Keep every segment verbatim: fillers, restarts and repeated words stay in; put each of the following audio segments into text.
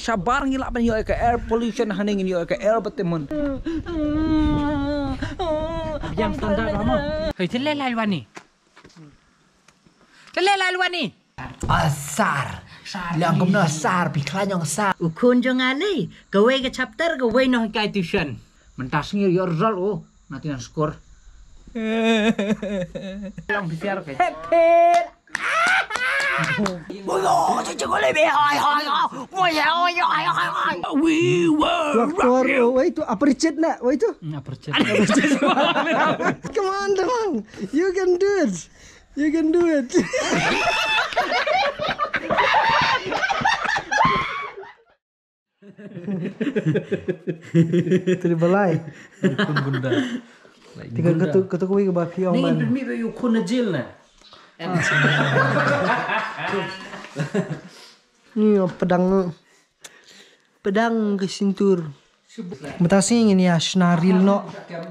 Shabar ngi lah ban ïoh ïa ka air pollution hangne, ngin ïoh ïa ka air ba tymmen. Biang standard ba mo. Hei, te leh lai wan ni. Te leh lai wan ni. Asar. Lang kumno asar, phi khlaiñ ong asar. U khun jong nga lei, kawei ka chapter, kawei nonghikai tuition. Mynta sngi ïoh result o, na tinan score. Lang phi siar ke. Hep, hep. We will Doctor, rock you. Oh, wait, to appreciate na, wait to. Hmm, appreciate. Come on, come on. You can do it. You can do it. Tri balai. Kun gunda. Tiga gunda. Katu, katu kuwi ba phi ong. Ni man. Permit ba ïoh khun na jail na. Ni pedang, pedang ke sintur. Mynta sngi ngin ïa shna reel noh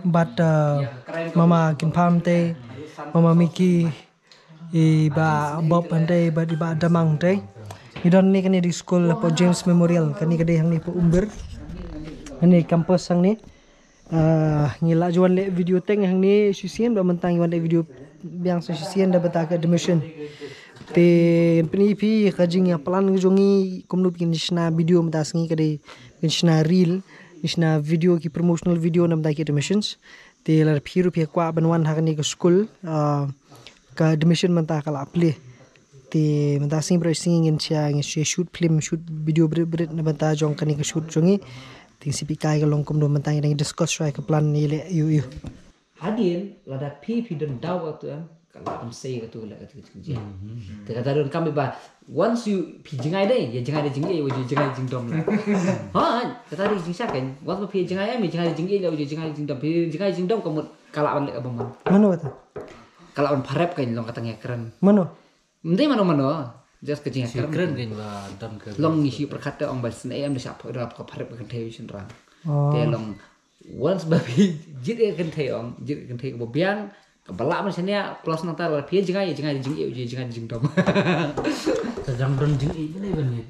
bad, uh, Mama Ginpham te, Mama Miki, i Bah Bob hynrei bad i Bah Damang te. Ngi don ne kane di skul hapoh James Memorial, kane ka dei hangne hapoh Umber. Hangne campus hangne. Ah, ngi la ju wan leh video teng hangne shisien, ba mynta ngi wan leh video biang sa shisien da bynta ka admission. Te pynïaid phi ka jingïaplan ka jong ngi kumno phin shna video mynta sngi ka dei phin shna reel, phin shna video ki promotional video na bynta ki admissions. Te lada phi ruh phi kwah ban wan ha kane ka skul, ah, ka admission mynta ka la plie. Te mynta sngi bad sngi ngin sa, ngin sa shoot film, shoot video brit brit na bynta jong kane ka shoot jong ngi. Te shu peit kai ka long kumno mynta ngi dang discuss shuwa ka plan ïaleh ïu ïu. Hadien lada phi phi don daw katu em, ka lah ban sei katu, ka lah katu ka jingeh. Te kata don kam ba once you phi jngai dei, ïa jngai dei jingeh, ïa jngai jingdom la. Ha, kata dei jingshah kan. Once ba phi jngai em, ïa jngai dei jingeh, ïa jngai dei jingdom, phi jngai jingdom ka mut ka lah ban leh ka bymman. Mano kata? Ka lah ban pharep kan long kata ngi kren. Mano? Mdei mano mano. Just ka jingkren. Shi kren kan ba don ka long ngi shi pyrkhat te ong ba sne em da shah pyrkhat ka pharep ka kynthei shynrang. Oh. Te long once ba phi jied ka kynthei ong, jied ka kynthei ka ba biang, ka ba lah ban shania, plus nangta la phi jngai, jngai jingeh, jngai jingdom. Ka jang don jingeh ne ban ne.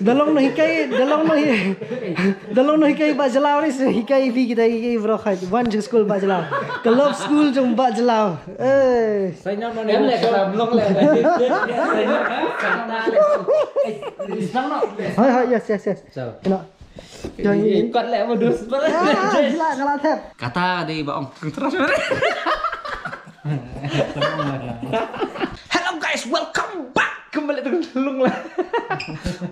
Da long nonghikai, da long nonghikai, da long nonghikai Bah Jlaw ni, hikai phi kita hikai bro khai. Wan jong skul Bah Jlaw. Ka love school jong Bah Jlaw. Eh. Sai nam nam em le ka long le. Hai hai, yes yes yes. Kena. Yang ini. Kot le modus. Ah, gila, gila, tep. Kata dei ba ong terus. Hello guys, welcome back. Kembali dengan Lung lah.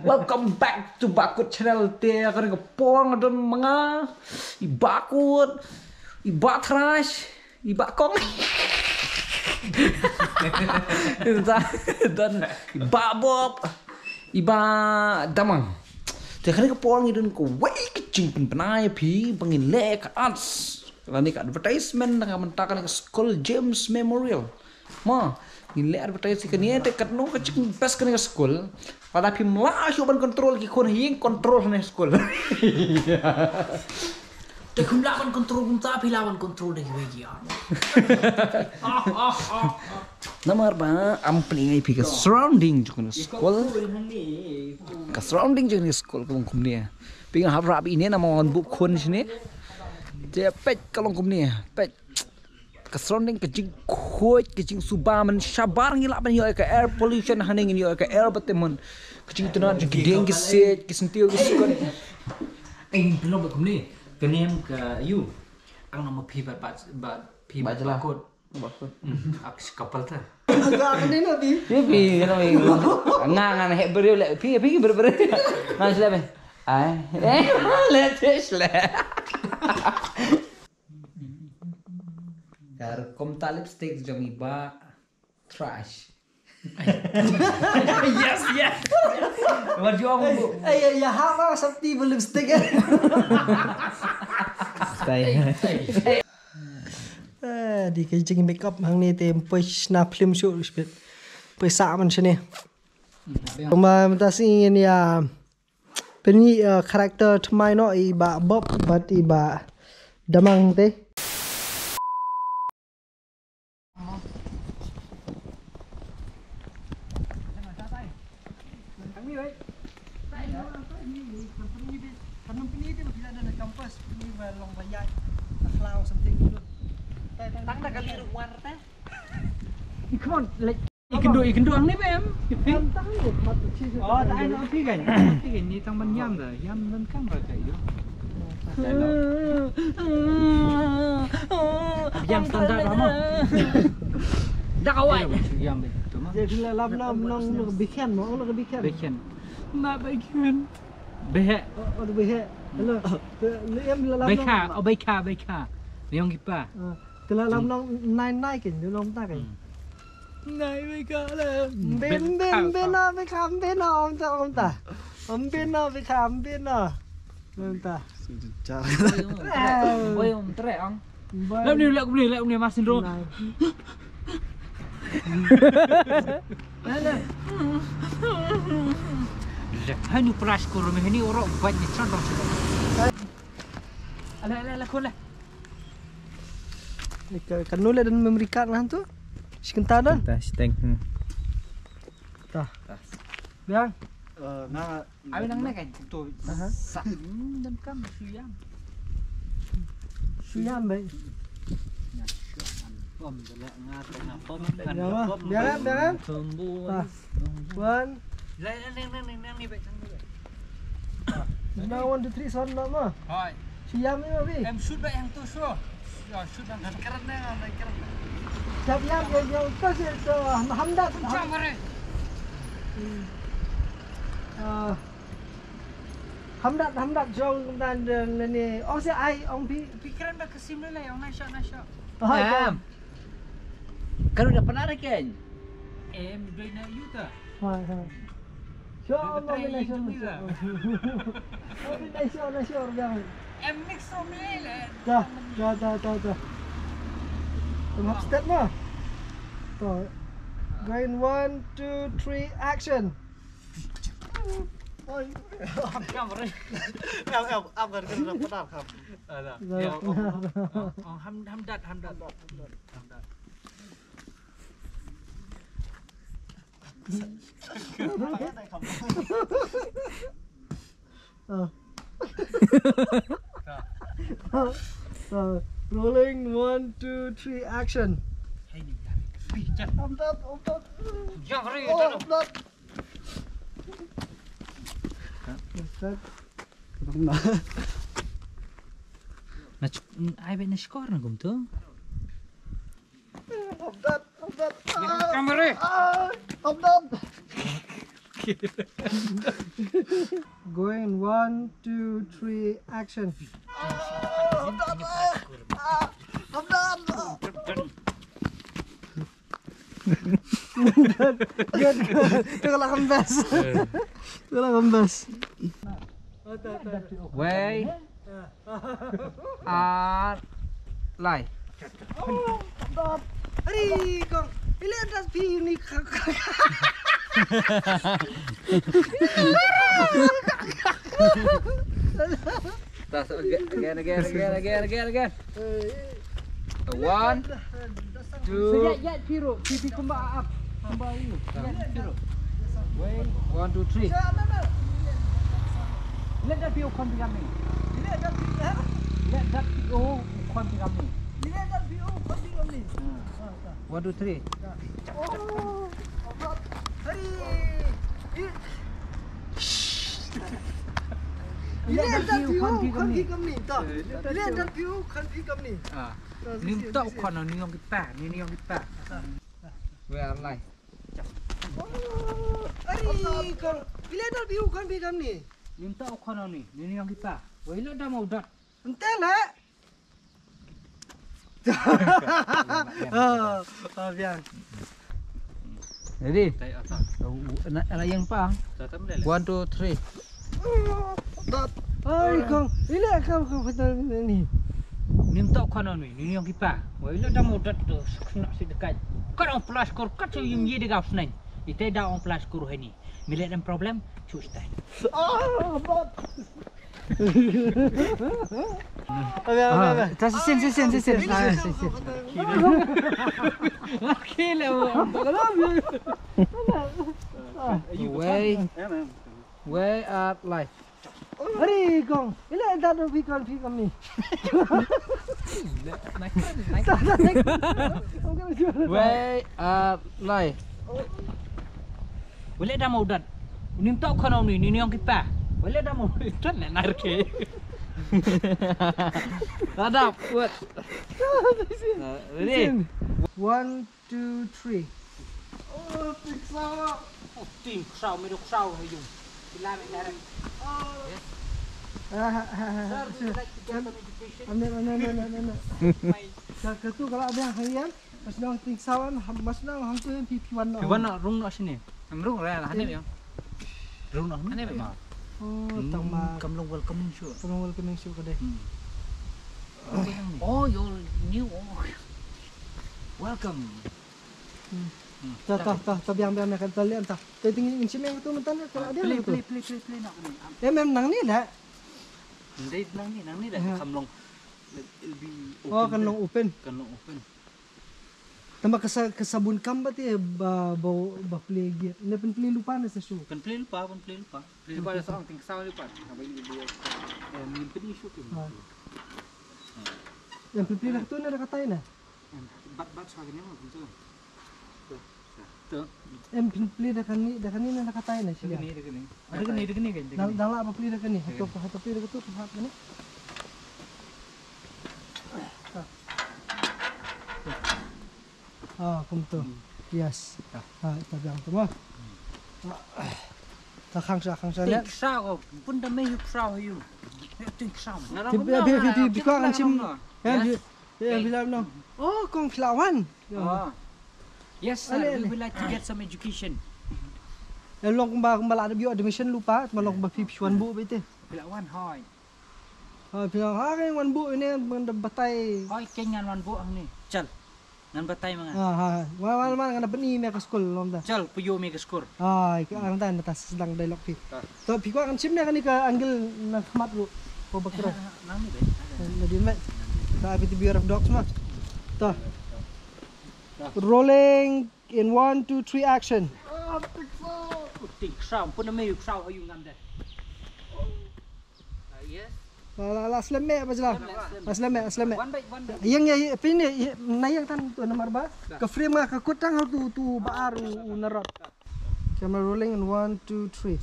Welcome back to Bakut Channel. Te kane ka por nga don ma nga, i Bakut, i Batrash, i Bakong. Don i Babob, i Badamang. Te kane ka por ngi don kawei ka jingpynbna ïa phi ba ngin leh ka ads. Lane ka advertisement na ka bynta kane ka skul James Memorial. Ma, ngin leh advertise ïa kane te katno ka jingbest kane ka skul. Lada phim lah shuh ban control ki khun ha ïing, control ha kane ka skul. Te phim lah ban control kumta, phi lah ban control da kiwei ki ar. Namar ba am pynïaid phi ka surrounding jong kane ka skul. Ka surrounding jong kane ka skul ka long kumne. Phi nga hap rap ine namar wan buh khun shane. Te peit ka long kumne, peit. Ka surrounding ka jingkhuid, ka jingsuba man shabar ngi lah ban ïoh ïa ka air pollution hangne, ngin ïoh ïa ka air ba tymmen. Ka jingtynat jong ki dieng ki siej, ki syntiew ki sukon. Ai phi long ba kumne. Ka nem ka ïu. Ang nang ma phi ba ba ba phi ba Jla. Bakut. Bakut. Hmm, ak si couple ta. Ka ka ni na phi. Phi phi na phi. Nga nga na he breu le phi phi breu breu. Nga sila phi. Ai. Eh, le te sila. Kar kumta lipstick jong i Batrash. Yes, yes. Wat jong bu. Ai ai ya ha ma safety bu lipstick. Stay. Eh, di ka jing makeup hangne te poi shna film shoot spit. Poi sa man shane. Ma mynta sngi ngin ïa pynmih, uh, character thymmai noh i Bah Bob bad i Bah Damang te. Company te ba phi la don ha campus, phi ba long ba ïaid, a khlaw something gitu. Tang da kali ruh war te. Come on, like, i kynduh, i kynduh ang ne ba em? Oh, ta ai no phi kan. Phi kan ni tang ban ïam da, ïam ban kam ba ka ïoh. Ïam standard ma. Da ka wai. Ïam be tu ma. Je phi la lap lap nong nong bikhen mo, nong bikhen. Bikhen. Behe. Oh, oh, behe. Hello. Te, le em la lam Bekha, nong. Oh, bekha, bekha. Leong kipa. Ah, te la lam nong nai nai kin, le nong ta kin. Hmm. Nai bekha le. Bin, bin, bin na bekha, bin na om ta, om ta. Om bin na bekha, om bin na. Om ta. Oi, om tre ang. Lap ni, lap ni, lap ni, masin ro. Hai nu pras ko ro me ni oro ban ni chan dong. Ala, ala, ala, ko le. Ni ka, kan nu le dan memory card lah tu. Si kenta dan. Kenta, si teng. Hmm. Ta. Ta. Biang. Eh, na Abi nang ne kan? Tu. Aha. Sa. Hmm, dan kam suyam. Suyam bai. Pom dele ngat na pom kan. Ya, pom. Biaran, biaran. Tombu. Ah. One. Lai nang nang nang nang ni bai nang ni bai. Now one, two, three, son nama. Hai. Suyam ni abi. Em shoot bai yang tu so. Ya shoot nang kan keren nang nang keren. Siap ya, ya, ya, tu si tu Hamdat. Jam hari. Hmm. Ah. Hamdat, hamdat jong dan, dan, dan ni. Ong si ai, ong pi. Pi kren ba ka sim le, ong na sha, na sha. Hai, em. Kan udah pernah dah kan? Em, doi na yu ta. Hai, hai. Sure, ong na sha, na sha. Ong na sha, na sha, ong. Em mix ong ni le. Dah, dah, dah, dah, dah. Tengok step mah. Tuh. Going one, two, three, action. Oi. Kam re. Kam, kam, kam, kam, kam, kam, kam. Ada. Ya, oh, oh, oh, oh, ham, hamdat, hamdat. Hamdat. Ah. Ah, rolling, one, two, three, action. Hamdat, hamdat. Ya, re, oh, hamdat. Na ch-, ai be na score na kumto. Hamdat, hamdat. Kamera. Ah, hamdat. Going one, two, three, action. Ah, hamdat. Ah, hamdat. Good, good. Tu kalau kembas. Tu kalau kembas. Wei. Ar. Lai. Hari kong. Ile das pi ni. Tas, again, again, again, again, again, again. One, two. Pi, pi kumba up. Kumba you. Wait. One, two, three. Let that be a company. Let that be a company. One, two, three. Oh, sorry. Let that be a company. Let that be a company. Ah. Nim tok kono ni ong kita, ni ni ong kita. Where are life? Ari kong, ile dal biu kan bi kam ni. Nim tok kono ni, ni ni ong kita. Wei lo dam udat. Ente le. Ah, ah, biang. Ready? Anak, anak yang pang. One, two, three. Ai kong, ile kam kam kata ni. Nim tok kono ni, ni yang kita. Wah, ile dam udat tu, nak si dekat. Kat ong plus kor, kat so yung ye de gaf nai. Ite da ong plus kor hani. Milet em problem, sus tai. Ah, bot. Abi, abi, abi. Tas sin, sin, sin, sin, sin. Ah, sin, sin. Kile, oh. Wei. Wei at lai. Hari kong. Ila entar dong phi kon phi kon ni. Wei at lai. Wale da mau dat. Unim tau kono ni ni nyong kipa. Wale da mau dat le nar ke. Adap, buat. Ready? One, two, three. Oh, ting saw. Oh, ting saw, me dok saw ha yung. Sila me direct. Oh. Yes. Ah, ah, ah, ah. Sir, would you like to get some education? Ano, ano, ano, ano, ano. Ka, ka tu kalau ada harian, mas nang ting saw an, mas nang hang tu yang pipi wan. Pipi wan rung no sini. Em rung re, hane yang. Rung no hane ma. Oh, tang ma. Kam long welcoming show. Kam long welcoming show ka dei. Hmm. Oh, you're new. Oh. Welcome. Hmm. Hmm. Ta, ta, ta, ta, biang, biang, biang, ta, lian, ta. Ta, ting, in, in, simiang tu, mentang, ta, biang, play, tu. Play, play, play, play, nak ni. Em, em, nang ni lah. Ndai, nang ni, nang ni lah. Ya. Kam long, it'll be open. Oh, kan long open. Kan long open. Tama ka sa, ka sabun kam ba te, ba, ba, ba play gate. Ne pynplay lypa ne sa shu. Pynplay lypa, pynplay lypa. Pynplay lypa da sa ong ting saw lypa. Ka ba ni dia. Em, ni pynplay shu kim. Ha. Em, pynplay da tu ne da katai ne. Em, bat, bat sa kene mo, tu. Tu. Tu. Em, pynplay da kani, da kani ne da katai ne, sila. Da kani, da kani. Ah, da kani, da kani kan, da kani. Dang lah ba play da kani. Da kani. Hato, hato play da tu, tu hat kani. Ah. Ah, kum tu. Hmm. Yes. Ah. Ah, ta biang tu mo. Hmm. Ah. Ta khang sa, khang sa. Ting saw, pun da me yuk saw yu. Ting saw. Ti, bi, bi, bi, bi, bi, kwah ngan shim. Yes. Em, bi, Em, phi la wan. Oh, kong phi la wan. Oh. Yes, sir. Ale, ale. We would like to get some education. Em long kumba, kumba la da bioh admission lypa, kumba long kumba phi phi wan buh beit te. Phi la wan hoi. Ha, phi la ha, ngan wan buh ine, ngan da batai. Hoi, ken ngan wan buh hangne. Chal. Ngan batai ma nga. Ha, ha, ha. Wan, wan, wan, ngan da pyni me ka skul, long da. Chal, pynïoh me ka skul. Ha, ka ang ta, na ta sdang dialogue phi. Ha. To, phi kwah ngan shim ne kane ka angle na khmat ruh. Ko ba kren. Nang ni beit. Na din beit. Ta, phi tu Bureau of Dogs ma. Ta. Rolling in one, two, three, action. Ah, ting saw. Ting saw. Pun na me yuk saw ha yung ngam de. Ah, yes. La, la, la, slem me ba jela. Slem, slem. La, slem me, slem me. One by one by. Yang, ya, ya, phi ni, ya, na yang tan tu namar ba. Ka frame nga ka kut tang ha tu, tu ba ar u, u narot. Camera rolling in one, two, three.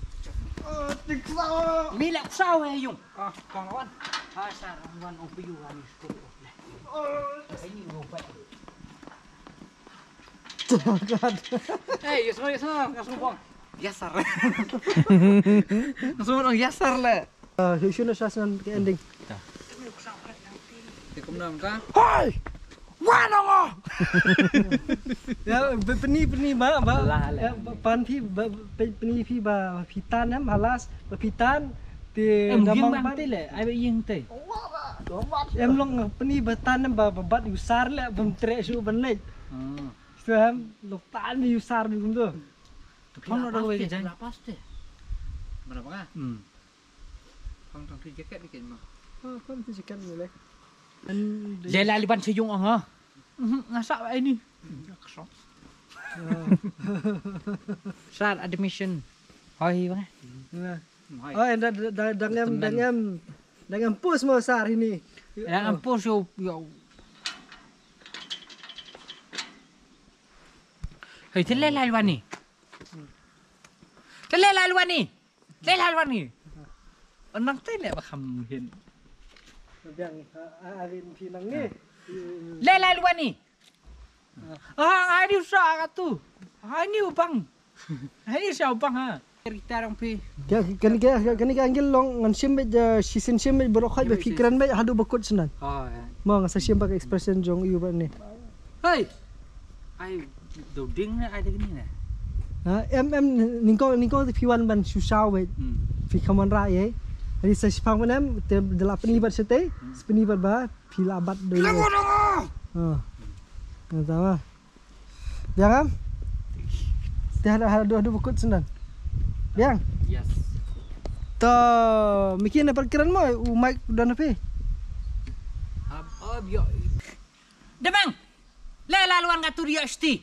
Ah, ting saw. Mi lak saw eh yung. Ah, kong wan. Ha, sar, wan, ong pi yu, wan, yu, skul, oh, le. Ah. Ini, wan, pa. Hey, yes, no, yes, no, yes, no, bong. Yes, sir. Yes, sir, le. Ah, shu, shu na sha snan ka ending. Ta. Te kumno ka? Hoi! Wan ong o! Ya, pe-, pyni, pyni ba, ba. Lah, lah. Ya, ba, pan phi, ba, pe-, pyni phi ba, phi tan em, halas, ba phi tan, te em, da ïing mang bang ban. Te le, ai ba ïing te. Em long pyni ba tan em ba, ba bat ïu sar le, bym treh shuh ban leit. Hmm. Sto em, long tan ïu sar ni kumto. Phong lo da wei ka jaiñ. Phi la pass te. Mara ba nga? Hmm. Phong tang tu jacket ni ken ma. Ah, phong tu jacket ni le. An de. Le la liban sha yung ong ha. Mhm, nga sa ai ni. Nga kso. Ah. Sar admission. Hoi ba nga. Nah. Hoi. Oh, da, da, da, dang em, dang em. Dang em post mo sar ini. Dang em post yo, yo. Hei, te le la liban ni. Te le la liban ni. Le la liban ni. Nang te le ba kham hin. Biang, a, a, a, rin phi nang ni. Le la liban ni. Ah, ai ni sa ka tu. Ai ni u bang. Ai ni sa u bang ha. Rita rong phi. Ka, kane ka, kane ka angle long ngan shim beit, eh, shisien shim beit baroh khoit ba phi kren beit haduh ba kut snan. Ah, ya. Mo nga sa shim ba ka expression jong u ba ni. Hei. Ai, do ding ne, ai ding ne. Ha, em, em, nyngkong, nyngkong te phi wan ban shu shaw wei. Hmm. Phi kham wanrah ïa. Hynrei sa shiphang ban em, te da la pyni bad shatei, hmm, sa pyni bad ba, phi la bat dei. Phi la bat dei. Ha. Nga ta ma. Biang am? Te hada, hada, hada, hada bakut sendang. Biang. Yes. To, miki na parkiran mo, u mic don phi. Ab, ab, yo. Demang! Le la luan ka turi sti.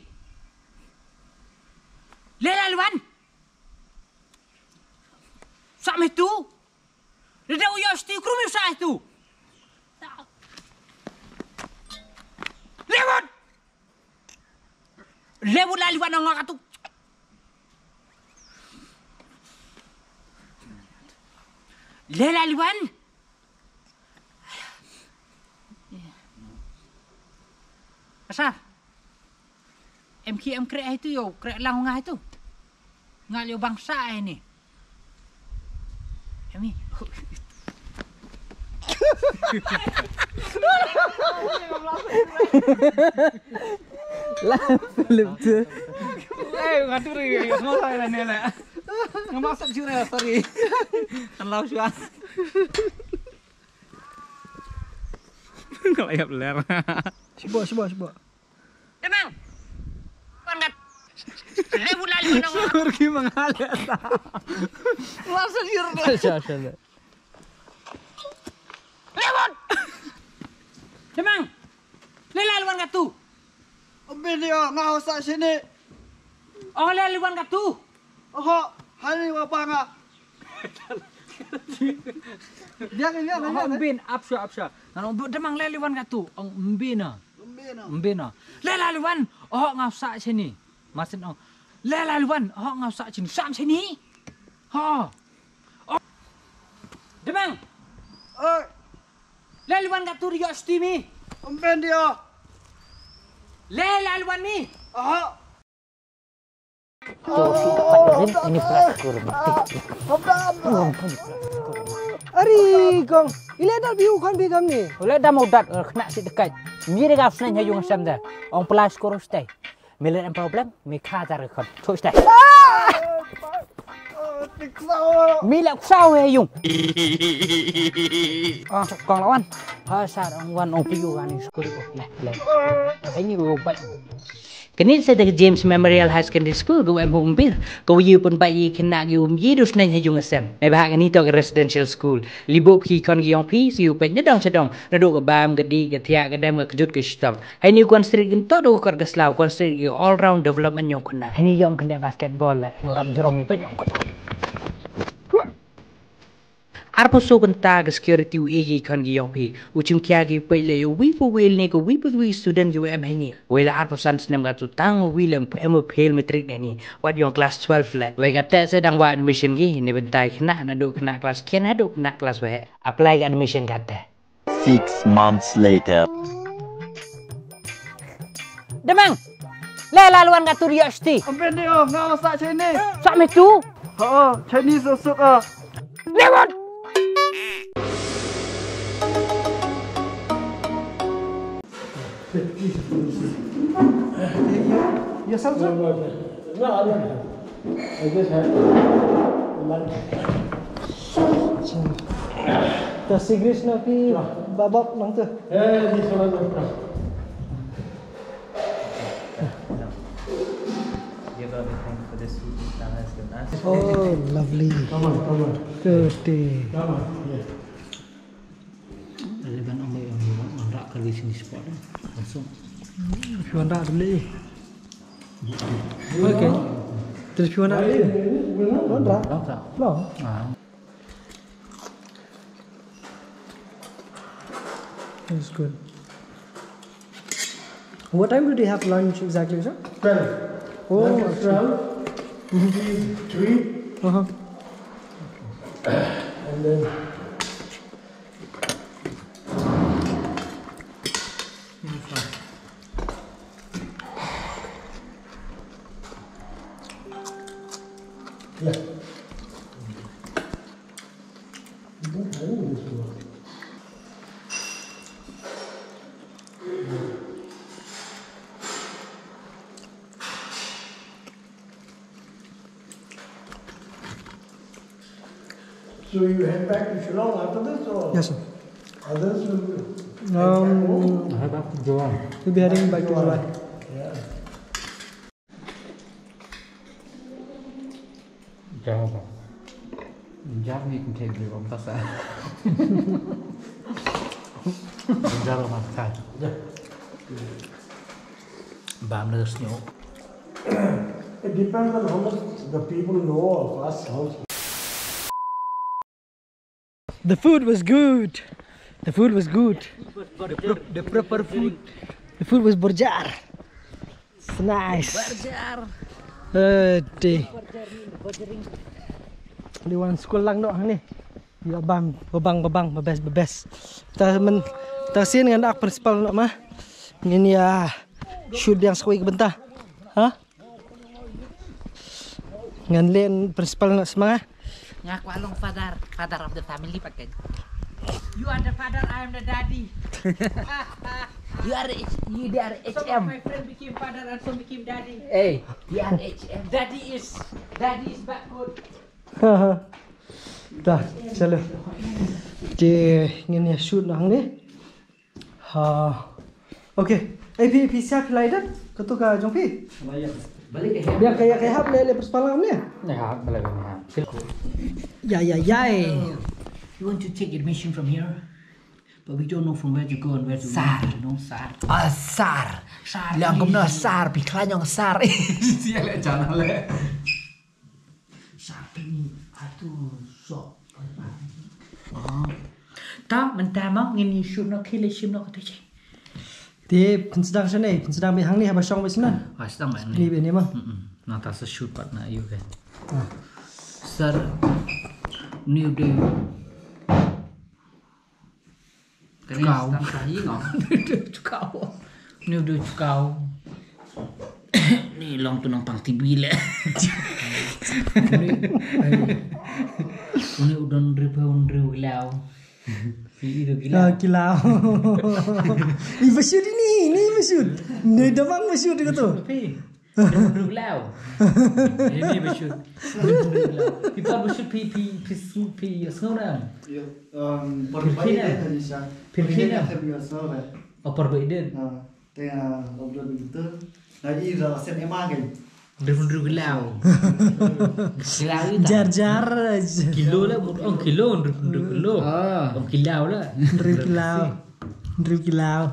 Le la luan! Me tu. Rida u ïoh sti krum ïoh sa tu. Lewat. Lewat la liwan nga katu. Le la liwan. Asar. Em ki em kreh hai tu yo, kreh lang nga hai tu. Nga lio bangsa ai ni. Em ni. Lah, Philip tu. Eh, ngatur ya, semua saya lah ni lah. Ngemasuk sih lah, sorry. Kan lau shuan. Ngelayap ler. Sibuk, sibuk, sibuk. Demang. Pangkat. Lebu lalu nang. Pergi mengalir. Masa jir. Sha sha. Lewat. Demang. Lela luan katu. Ambil dia ngau sak sini. Oh lela luan katu. Oho, hani wa panga. Dia kan dia kan. Oho bin apsha apsha. Nang demang lela luan katu. Ong bin ah. Mbena. Mbena. Le la luan. Oh ngau sa chini. Masin oh. Le la luan. Oh ngau sa chini. Sam chini. Ha. Oh. Demang. Oi. Le luan ka tu rio stimi. Mben dia. Le la luan mi. Aha. Ari kong, ila dal biu kon bi kam ni. Ula dam udat khna si dekat. Mi de gaf sneng ha yung sem da. Ong pelas kurus tai. Mi le problem, mi kha tar kon. Chus tai. Mi le ksaw ha yung. Ah, kong lawan. Ha sar ong wan ong piu ani skul. Leh, leh. Ini go bai. Kane sa da ka James Memorial High Secondary School ka em ha Umbir. Ka wa yu pun ba yi khynnah ki um yi dus nang ha yung asem. Me ba kane to ka residential school. Libo ki khon ki yong phi si u peit na dong sa dong. Na do ka bam ka di ka thiah ka dem ka kjut ka shitom. Hai ni kwan street kin to do ka kor ka slaw kwan street ki all round development yong khynnah. Hai ni yong khynnah basketball la. Ram jrong peit yong khynnah. Arphew so kynta ka security u egi khon ki yong phi u chim khia ki peit le u wi pu wi ne ko wi pu wi student ki em hynni. Wei la arphew san snem ka tu tang u wi lem em u fail matric ne ni. Wat yong class twelve le. Wei ka te se dang wa admission ki ne bentai khna na du khna class ken na du khna class wei. Apply ka admission ka te. Six months later. Demang. Le la luan ka tu ria sti. Ambil dia ngau sa Chinese. Sa me tu. Ha, Chinese suk ah. Lewat. Yourself, sir? No, no, I don't have. I just had lunch. Acha. To cigarettes na phi babak nang tu. Eh, this one. Give everything for this food. Oh, lovely. Come on, come on. Good day. Come on, yeah. Ada kan ambil yang orang rak kali sini spot dah. Langsung. Phi wan rah deh. Okay. Terus phi wan rah deh. Wan rah. Wan rah. No. Ah. That's good. What time do they have lunch exactly, sir? Twelve. Oh, lunch is twelve. Tea is three. Uh-huh. And then So you head back to Shillong after this, or? Yes, sir. Others will head back home? Um, I have to go on. We'll be heading back to Jowai. Yeah. Java. Java ni kan thei bri bom tasa. Java ma kai. Bam na snyo. It depends on how much the people know of us, how The food was good. The food was good. The, pro- the proper food. The food was borjar. It's nice. Borjar. Eh, deh. Li wan skul lang noh ni. Ya bam, babang, babang, babes, babes. Ta men, ta sien ngan ak principal noh ma. Ngin ïa shoot biang sa kawei ka bynta. Ha? Ngan leh principal noh sa ma nga. Nga kwah long father, father of the family pakai. You are the father, I am the daddy. You are H, you they are Some of H M. My friend became father and some became daddy. Hey, you are H M. Daddy is, daddy is backward. Ta, chalo. Te ngin ïa shoot noh hangne. Ha. Okay. Ei phi, phi siap phi lai dah? Kato ka jong phi? Balik eh. Biang ka ïa ka hap leh, leh principal ngam ne? Ya, balik ni ha. Ya, ya, ya. You want to take admission from here? But we don't know from where to go and where to Sar. Go, you know, sar. Ah, sar. Sar. Lang kumno sar, phi khlaiñ ong sar. Sia leh channel leh. Sar phi ni atu sok. Ah. Ta mynta ma ngin ïa shoot noh, khie leit shim noh kata che. Te pynsdang shane, pynsdang beit hangne haba shong beit shane. Ah, sdang beit hangne. Ni beit ni ma. Mm-mm. Nangta sa shoot pat na ïu ke. Ah. Sir, ni u dei. Kane Chukau. Sdang sa hi ngam. Chukau. Ni u dei chukau. Ni long tu nang pang T V leh. Ni, eh, ni u don ribu, un ribu kilau. Phi i dei kilau. Ah, kilau. I bashut ini, ini bashut. Ni damang bashut kato. Phi. Dei hynriew kilau. Ini bashut. Dei hynriew kilau. Phi pat bashut phi, phi, phi sngew, phi sngew nam? Ïa, um, por ba iden tadi sha. Por iden tadi sha. Oh, por ba iden. Ha, te nga upload gitu. Lagi dah sen ema kan. Dei hynriew kilau. Kilau ita. Jar jar. Kilo lah, mut ong kilo, hynriew, hynriew kilo. Ah. Ong kilau lah. Hynriew kilau. Hynriew kilau.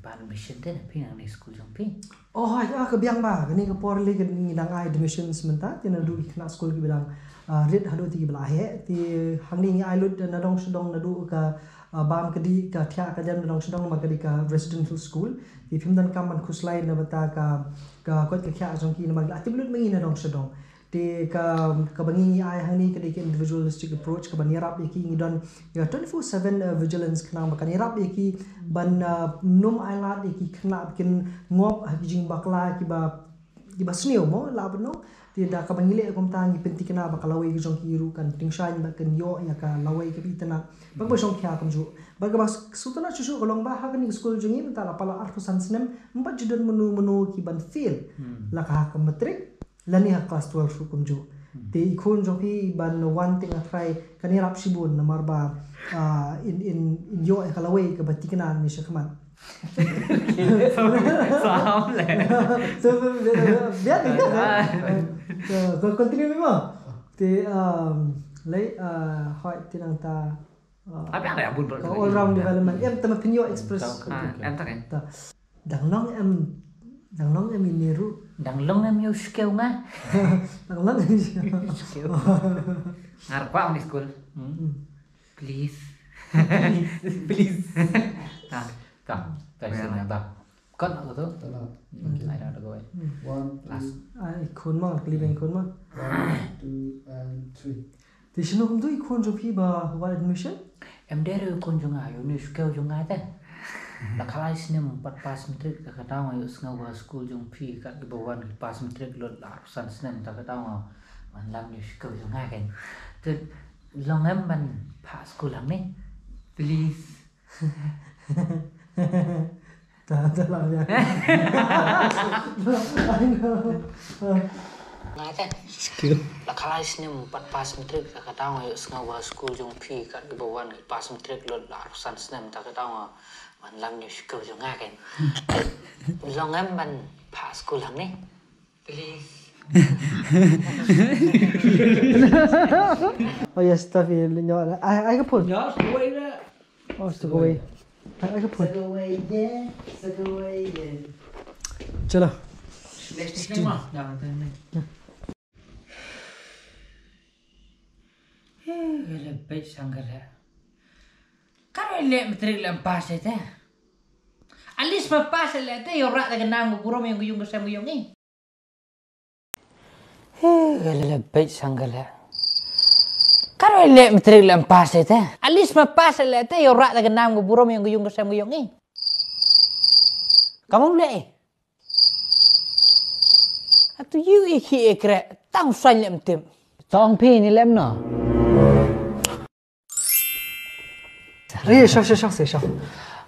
Pan mission te na phi nang ni school jong phi. Oh, ha, ka biang ba, kane ka por lei ka ngi dang ai admissions mynta, te naduh ki khynnah skul kiba dang, ah, rit haduh te kiba la heh, te hangne ngi ai lut nadong shadong naduh ka, ah, bam ka dih ka thiah ka dem nadong shadong namar ka dei ka residential school, te phim donkam ban khuslai na bynta ka, ka koit ka khiah jong ki namar ki la tip lut ma ngi nadong shadong. Te ka, kaba ngi ngi ai hangne ka dei ka individualistic approach, kaban ïarap ïa ki, ngi don ïa twenty-four seven, uh, vigilance khnang ba kan ïarap ïa ki ban, uh, nym ailad ïa ki khynnah ba kin ngop ha ki jingbakla kiba, kiba sniew mo, lah ban ong. Te da kaba ngi leh kumta ngi pynthikna ba ka lawei ka jong ki ruh kan tyngshaiñ bad kan ïoh ïa ka lawei kaba itynnad. Bad kaba shongkhia kumjuh. Bad kaba sngewtynnat shuh shuh ka long ba ha kane ka skul jong ngi mynta la palat arphew san snem, ym pat ju don mano mano kiban fail. Hmm. La ka ha ka matric, lane ha class twelve ruh kumjuh. Hmm. Te i khun jong phi ban wan teng ha trai kan ïarap shibun namar ba, ah, in, in, in ïoh ïa ka lawei kaba thikna ne shakhmat. Sam leh. So, biang, biang, biang. Ah. So, ko-, continue mo. Te, um, lei, ah, hoi, te nangta, ah, ka all round development. Em, tama pynïoh express. Ah, em ta kan. Ta. Dang long em, dang long em ine ruh. Dang long em ïa u shkiew nga. Dang long em ïa u shkiew. Nga ruh kwah ong ni school. Hmm. Please. Please. Ta, ta, ta, sini ta. Cut lah tu. Cut lah. Hmm. Ai dah, dah go away. Hmm. One, two. Last. Ai, khun ma, kali beng khun ma. One, two, and three. Te shano kumtu i khun jong phi ba wan admission? Em dei re i khun jong nga, ïa une u shkiew jong nga te. La khalai snem pat pass matric, ta ka daw nga ïohsngew ba school jong phi kat kiba wan ki pass matric lut la arphew san snem, ta ka daw nga wan lam ïa u shkiew jong nga kein. Te long em ban phah school hangne? Please. Ta, ta la ya. I know. Nga te. Skill. La khalai snem pat pass matric, ta ka daw nga ïohsngew ba school jong phi kat kiba wan ki pass matric lut la arphew san snem, ta ka daw nga wan lam ïa u shkiew jong nga kein. Long em ban phah school hangne? Please. Oh yes, stuff in your, I, I can put. Yes, wait there. Oh, it's the way. I, I can put. It's the way, yeah. It's the way, yeah. Chalo. Next thing, ma. Dah, dah, dah. Hei, gele peit sang gele. Ka roi leh matric leh em pass te. At least ma pass leh te, ïoh rah da ka nam ka burom ïong ka ïung ka sem ka ïong i. He, ka leh beit sang ka leh. Ka roi leh matric leh em pass te. At least ma pass leh te, ïoh rah da ka nam ka burom ïong ka ïung ka sem ka ïong i. Ka mong leh i. Atu yu i khi e kre, tang sain lem tip. Tong phi ni lem no. Re, sho, sho, sho, sho, sho.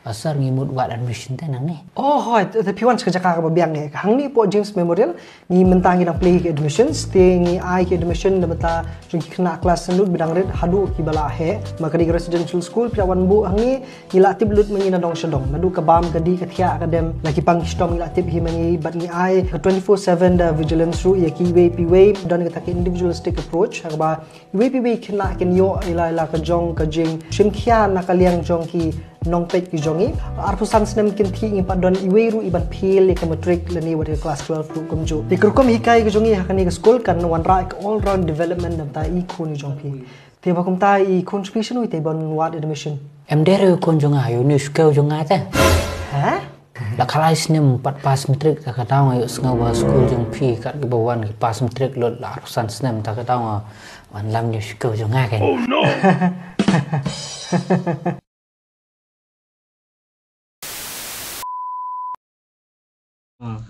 Asar ngi mut wad admission te nang ni. Oh, hoi, te, te phi wan sha ka jaka kaba biang ngi. Hangne hapoh James Memorial, ngi mynta ngi dang plie ki admissions, te ngi ai ki admission da mynta jong ki khynnah klas snem lut ba dang rit haduh kiba la heh. Ma ka dei ka residential school, phi la wan buh hangne, ngi la tip lut ma ngi na dong sha dong. Naduh ka bam ka dih ka thiah ka dem, la ki pang ki shitom ngi la tip hi ma ngi, bad ngi ai ka twenty-four seven da vigilance ruh ïa kiwei pa iwei, don kata ka individualistic approach, ha kaba iwei pa iwei khynnah kin ïoh ïa la ïa la ka jong ka jingshim khia na ka liang jong ki nongpeit ki jong ngi. Arphew san snem kin thiah ngim pat don iwei ruh i ban fail ïa ka matric lane wat ka class twelve ruh kumjuh. Te ka rukom hikai ka jong ngi ha kane ka skul kan wanrah ïa ka all round development na bynta i khun i jong phi. Te ba kumta i khun jong phi shano i te ban wad admission? Em dei re i khun jong nga, ïa une u shkiew jong nga te. Ha? La khalai snem pat pass matric, ta ka daw nga ïohsngew ba skul jong phi kat kiba wan ki pass matric lut la arphew san snem, ta ka daw nga wan lam ïa u shkiew jong nga kein. Oh no! Ah.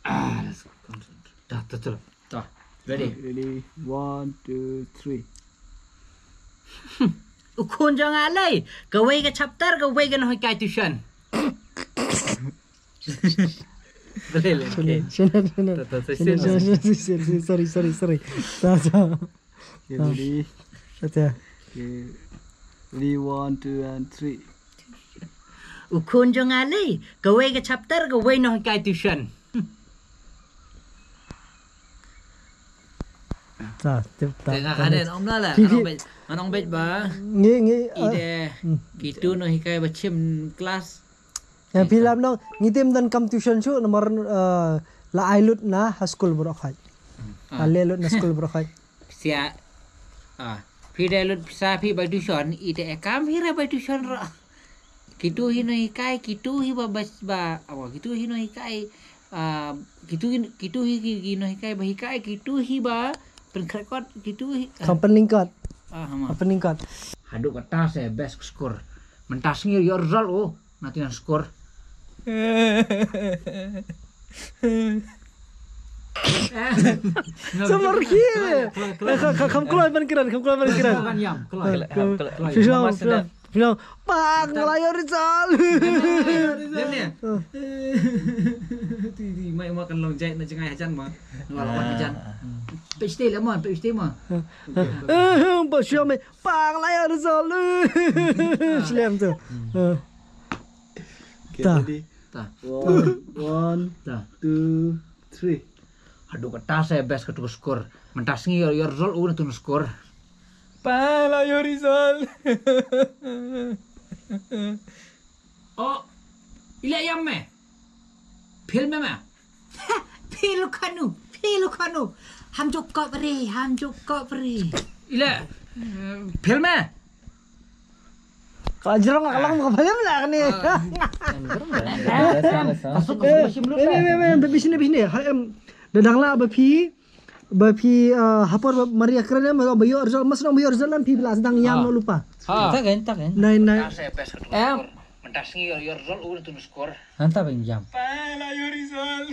Ah, let's go. Ta, ta, ta. Ta. Ready? Ready? One, two, three. U khun jong nga lei, kawei ka chapter, kawei ka nonghikai tuition. Boleh, boleh, okey. Shannon, Shannon, Shannon. Ta, ta, ta, Shannon, Shannon, Shannon, Shannon, sorry, sorry, sorry. Ta, ta. Okay, ready? Ta, ta. Okay. Ready, one, two, and three. U khun jong nga lei, kawei ka chapter, kawei nonghikai tuition. Ta, tip ta. Tengah ta, ada nong la. Ki, ki, nong bej, nong bej ba. Ngi, ngi, ah, ide, hmm, kitu nonghikai ba chim kelas. Ya, phi lam nong, ngi tim don kam tuition shu, namar, eh, la ai lut na ha skul baroh khoit. Ah. La leh lut na skul baroh khoit. Sia, ah, phi dei lut pisa phi ba tuition, ite e kam phi re ba tuition ro. Kitu hi nonghikai, kitu hi ba bas ba, apa, kitu hi nonghikai, ah, kitu hi, kitu hi ki, ki nonghikai ba hikai, kitu hi ba pynkhreh kot, kitu hi, ah. Kam pynlyngkot. Ah, hama. Kam pynlyngkot. Haduh kata se best score. Mynta sngi ïoh result o. Nati na score. Samar khie. Ka, ka, kham kloi ban kren, kham kloi ban kren. Ban yam, kloi. Kloi, kloi. Phi shu, phi shu. Phi shu. Bang, la ïoh result. Ti, ti, mai ma kan long jai na jngai hajan ma. Nga la wan hajan. Pistol lemon, pistol ma. Eh, ba shu mai. Bang, la ïoh result. Slem tu. Eh. Okay, ta. Ready? Ta. One, one, ta, two, three. Haduh kata se best katu score. Mynta sngi ïoh, ïoh result u natu score. Bang, la ïoh result. Oh, i leh ïam me. Fail me ma. Fail khanu, fail khanu. Ham jok kop re, ham jok kop re. I leh, eh, fail me. Ka jrong ka long ka film la kane. Ah. Asuk, asuk, asuk. Me, me, me, me, bishne, bishne. Ha, em, da dang la ba phi, ba phi, ah, hapor ba Maria kren em, ba ïoh result, mas nang ba ïoh result em phi la sdang ïam, ah, no lupa. Ah. Ta kein, ta kein. Nine, nine. Em. Mynta sngi ïoh, ïoh result u natu score. Hanta bang jam. Pala ïoh result.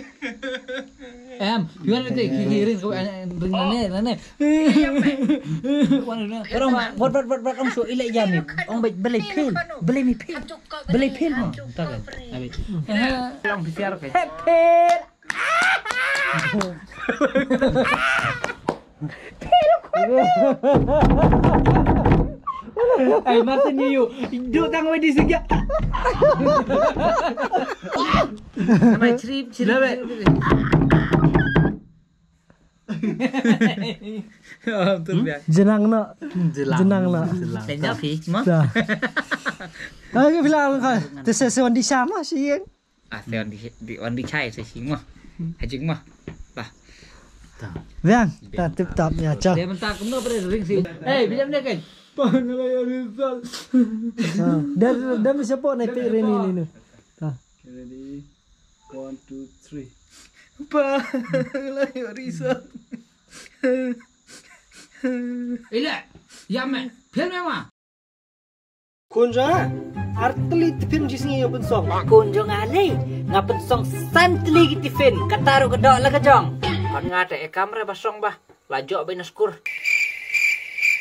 Em, ïoh nane, ki, ki, ring, ring nane, nane. Wan nane. Ong, wat, wat, wat, wat, ong shu i leh ïam ni. Ong ba, balei fail, balei mi fail. Balei fail mo. Ta kan. Abi. Long P C R kan. Fail. Ai, Martin, you, you. Duk tang wei di segi. Namai chirip, chirip, chirip. Oh, betul ya. Jenang no. Jenang. Jenang no. Jenang. Tengok, Fik, mah. Dah. Lagi bilang kau. Tersesuai di sama sih. Ah, te wan di, di, wan di chai sa shi mo. Ha jing mo. Bah. Biang, ta tip top ïa chong. Te mynta kumno pyrshah ring si. Eh, bilang dia kan. Pang la ïoh result. Ha, dah, dah mesti apa naik pik Reni ni, ni. Ha. Okay, ready. One, two, three. Pang la ïoh result. Ila, ya me, phil me ma. Khun jong nga, ar tylli tiffin shi sngi nga pynsong. Khun jong nga lei, nga pynsong san tylli ki tiffin, kata ruh ka doh la ka jong. Khun nga te e kam re ba song ba, la jok ba ina skur.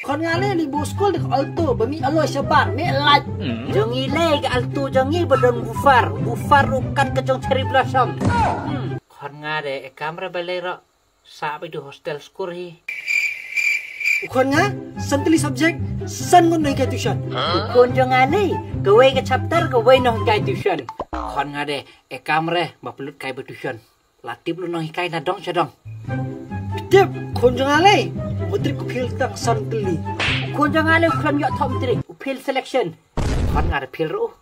Khun nga lei, li bu skur dik alto, ba mi aloi shabar, mi lait. Jong i lei ka alto jong i ba don woofer, woofer ruh kat ka jong cherry blossom. Hmm. Khun nga de e kam re ba lei ro. Sa ba du hostel skur hi. U khun nga, san tylli subject, san ngut nonghikai tuition. U khun jong nga lei, kawei ka chapter, kawei nonghikai tuition. Khun nga de, e kam re, ba pynlut kai ba tuition. La tip lu nonghikai na dong sha dong. Tip, khun jong nga lei, matric u phil tang san tylli. U khun jong nga lei, u khlem ïoh top matric, u phil selection. Khun nga de phil ruh.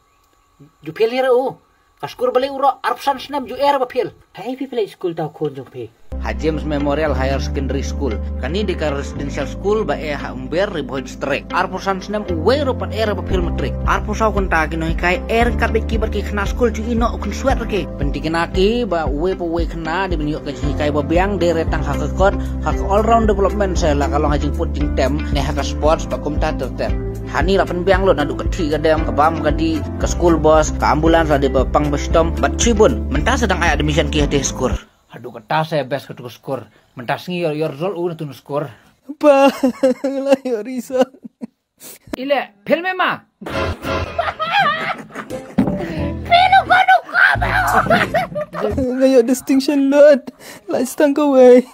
Ju phil hi ruh. Ka skur ba lei u ro arphew san snem ju er ba phil. Hei phi phi leit skul tau khun jong phi. Ha James Memorial Higher Secondary School. Kane dei ka residential school ba eh ha Umber, Ri Bhoi District. Arphew san snem uwei ruh pat er ba phil matric. Arphew saw kynta ki nonghikai er kat bad ki bad ki khynnah skul ju ïeh noh u khun swet ruh ki. Pynthikna ki ba uwei pa uwei khynnah dei ban ïoh ka jinghikai ba biang dei re tang ha ka kot ha ka all round development se la ka long ha jingput jingtem ne ha ka sports ba kumta ter ter. Hani la pynbiang lut naduh ka thih ka dem, ka bam ka dih, ka school bus, ka ambulance la dei ba pang ba shitom, bad shibun. Mynta sa dang ai admission ki hate skur. Haduh kata sa best katu ka skur. Mynta sngi ïoh, ïoh result u natu na skur. Pa, la ïoh result. Ile, phil me ma. Phil u kanu ka ba. Nga ïoh distinction lut. Lai stang kawei.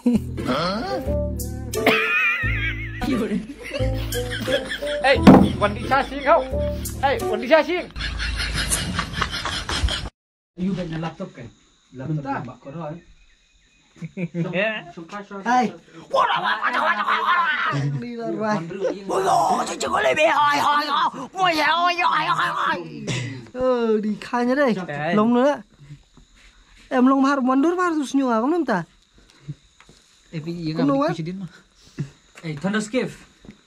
Hey, wan di sa sing hau. Hey, wan di sa sing. Ayu ben na laptop kan. Laptop. Mynta ba ko roi. Hai. Ni la roi. Oh, di khanya dei. Long no la. Em long mar mandur mar tu senyum aku namta. Eh, pi, ïa nga. Kumno, beli eh? Kuci din mah. Eh, Thunderskip.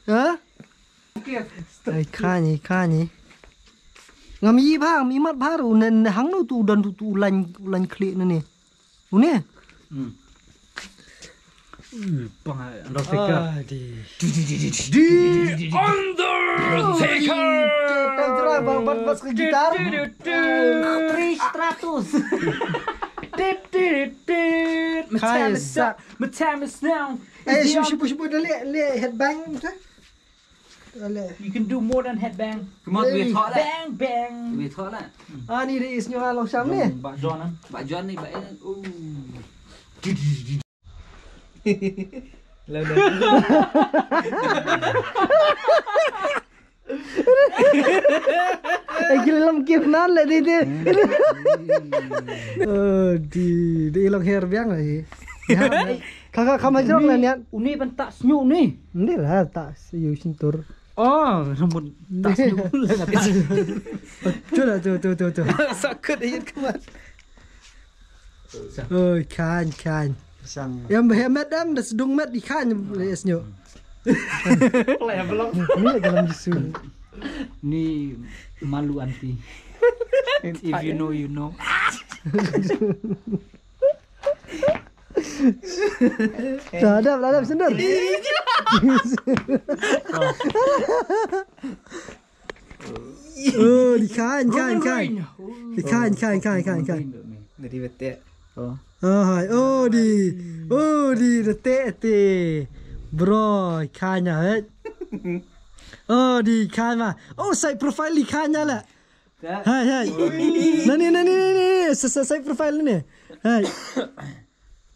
Ha? Skip. Ai, khani, khani. Ngam i bha, ngam i mat bha, u nen hang no tu u don tu, tu u lain, u lain khlieh ne ne. U ne? Hmm. Uh, pang, eh, Undertaker. Ah, di. Di Undertaker. Tahu tu lah, bang, bat, bat, gitar. Tri Stratus. Dit, dit, dit, dit. My time is up. My time is now. Eh, shu, shu, shu, dah leh, leh headbang tu. Dah leh. You can do more than headbang. Come on, we talk lah. Bang, bang. We talk lah. Ah, ni dei is nyo long sham ni. Ba John, ah. Ba John ni, ba Ellen. Oh. Lalu. Eh, gila lam kif nan le di di. Oh, di, di long her biang lagi. Ya. Kaka kama jrong la niat. Uni ban tak snyu ni. Ni la tak snyu sintur. Oh, rambut tak snyu. Tu lah, tu, tu, tu, tu. Sakit ayat kemat. Oi, khan, khan. Yang bah met dam da sdung met di khan le snyu. Lah ya belum. Ni dalam jisu. Ni malu anti. If you know, you know. Dah, dah, dah, dah, sendal. Oh, di khan, khan, khan. Di khan, khan, khan, khan, khan. Dari betek. Oh. Oh, hai. Oh, di. Oh, di, betek, te. Bro, khan ya, eh. Oh, di khan ma. Oh, side profile di khan ya la. Hai, hai. Nani, nani, nani. Sa, sa, side profile ni. Hai.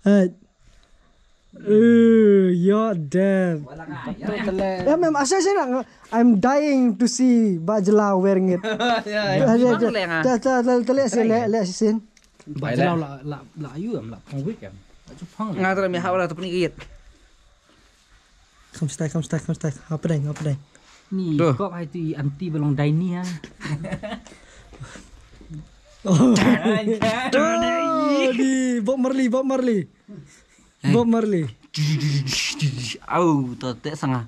Hai. Uh, you're dead. Ya, mem, asal saya nak, I'm dying to see Bajla wearing it. Ya, ya. Ada, ada. Mana leh, ah? Dah, dah, dah, dah, lihat sih, lihat, lihat sih, sin. Bajla la, la, la, ayu, am, la, pengwik, am. Acu pang. Nga tara mi hawra tu peni git. Kham stai, kham stai, kham stai. Hapdeng, hapdeng. Ni, kop hai tu i anti balong dai ni ha. Oh, di Bob Marley, Bob Marley. Bob Marley. Au, to te sanga.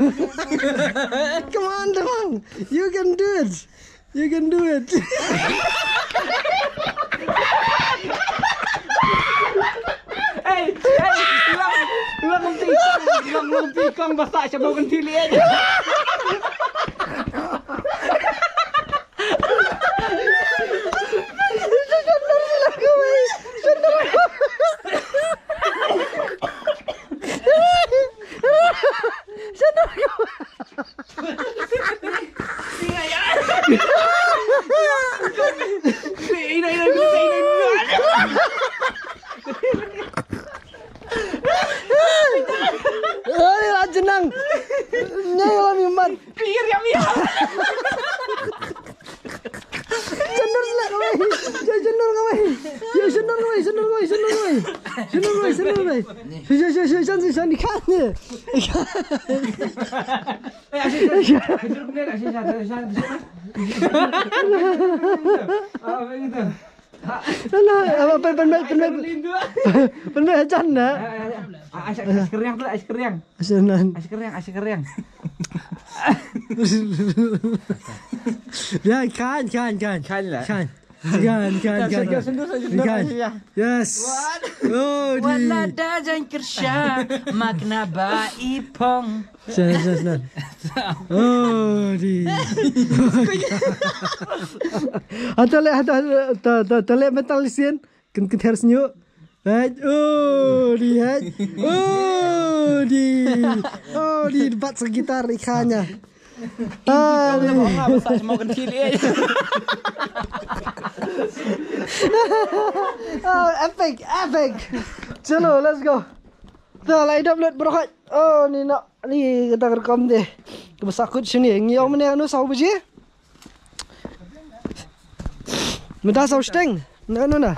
Come on, Damang. You can do it. You can do it. Hey, hey, long, long tikong, long, long tikong, basta siya mo kan tili aja. Ai, la jenang. Nyai la mi mat. Pir ya mi. Sendor sila kawai. Ya sendor kawai. Ya sendor kawai, sendor kawai, sendor kawai. Sendor kawai, sendor kawai. Sendor kawai, sendor kawai. Sendor kawai. Eh, asyik, asyik. Kejut bener, asyik, asyik, asyik, asyik. Ah, begitu. Alah, apa, pen, pen, pen, pen, pen. Pen, pen, ajan na. Ah, ah, ah. Ah, asyik, asyik keriang tu, asyik keriang. Asyik nan. Asyik keriang, asyik keriang. Ya, kan, kan, kan. Kan lah. Kan. Kan, kan, kan, kan. Sendu, sendu, sendu, sendu, kan. Ya. Yes. Wan. Oh, di. Wan ada jan kersha, makna ba ipong. Syan, syan, syan. Oh, di. Ata le, ata, ata, ata, ata le metal sien. Ken, ken ter senyu. Hai, oh, di, hai. Oh, di. Oh, di, bat sa gitar ikhanya. Ah, di. Oh, epic, epic. Chalo, let's go. Dah, lai dap lut, bro. Oh, ni nak, ni kita rekam deh. Kita sakut sini. Ngi ong mene anu saw baje. Mynta saw shteng. Na, na, na.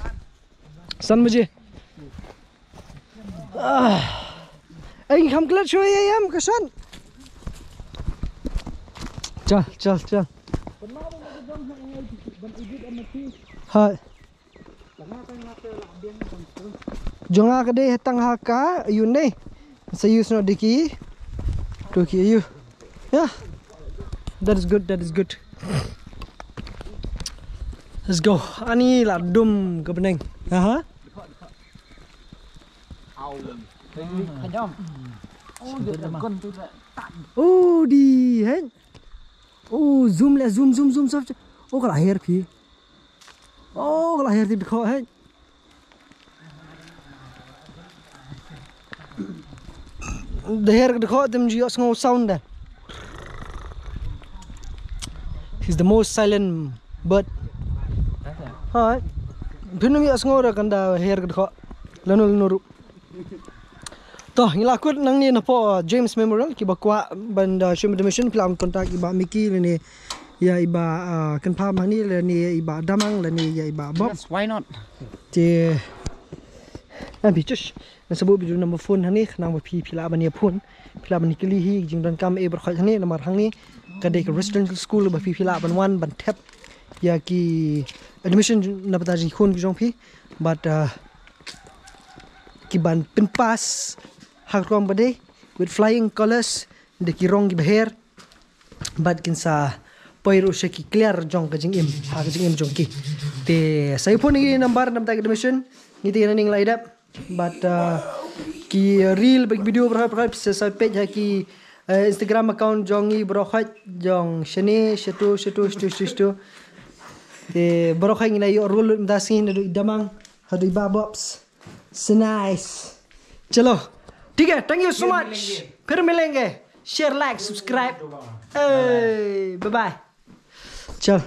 San baje. Ah. Ai, kham klet shuwa ïa ïam ka san. Chal, chal, chal. Hai. Jong nga ka dei tang ha ka ïu ne. Sa use no dei ki. To ki ïu. Yeah. That is good, that is good. Let's go. Ani la dum ka bneng. Aha. Oh, di hen. Oh, zoom le, zoom, zoom, zoom, zoom. Oh, ka la her phi. Oh, ka la her ti dkho hen. Da her ka dkho tem ju ïoh sngew sound da. He's the most silent bird. Hai. Phin ym ïoh sngew da kan da her ka dkho. Lano lano ruh. To, ngi la kut nangne napoh James Memorial, kiba kwah ban da shim admission, phi lah ban contact i Bah Mickey lane ïa i Bah, ah, Kynpham hangne lane ïa i Bah Damang lane ïa i Bah Bob. Yes, why not? Te, ah, phi just, ngan sa buh ïa u number phone hangne, khnang ba phi, phi lah ban ïa phone, phi lah ban ïa kylli hi, jingdonkam eh baroh hangne, namar hangne ka dei ka residential school ba phi, phi lah ban wan ban thep ïa ki admission na bynta jingkhun ki jong phi. Bad, ah, ki ban pynpass ha ka rukom ba dei with flying colours, da ki rong kiba her. Bad kin sa poi ruh sha ki kliar jong ka jingim, ha ka jingim jong ki. Te sa ïa phone ïa ki number na bynta ki admission, ngi te ïa na ning la ïa dep. Bad, ah, ki reel bad ki video baroh baroh sa, sa peit ha ki, eh, Instagram account jong ngi baroh, jong shane, shatu, shatu, shatu, shatu, shatu. Te baroh ngi la ïoh rule mynta sngi naduh i Damang haduh i Bah Bobs. So nice. Chalo. ठीक है, thank you so much. फिर मिलेंगे. Share, like, subscribe. Hey, bye bye. Chal.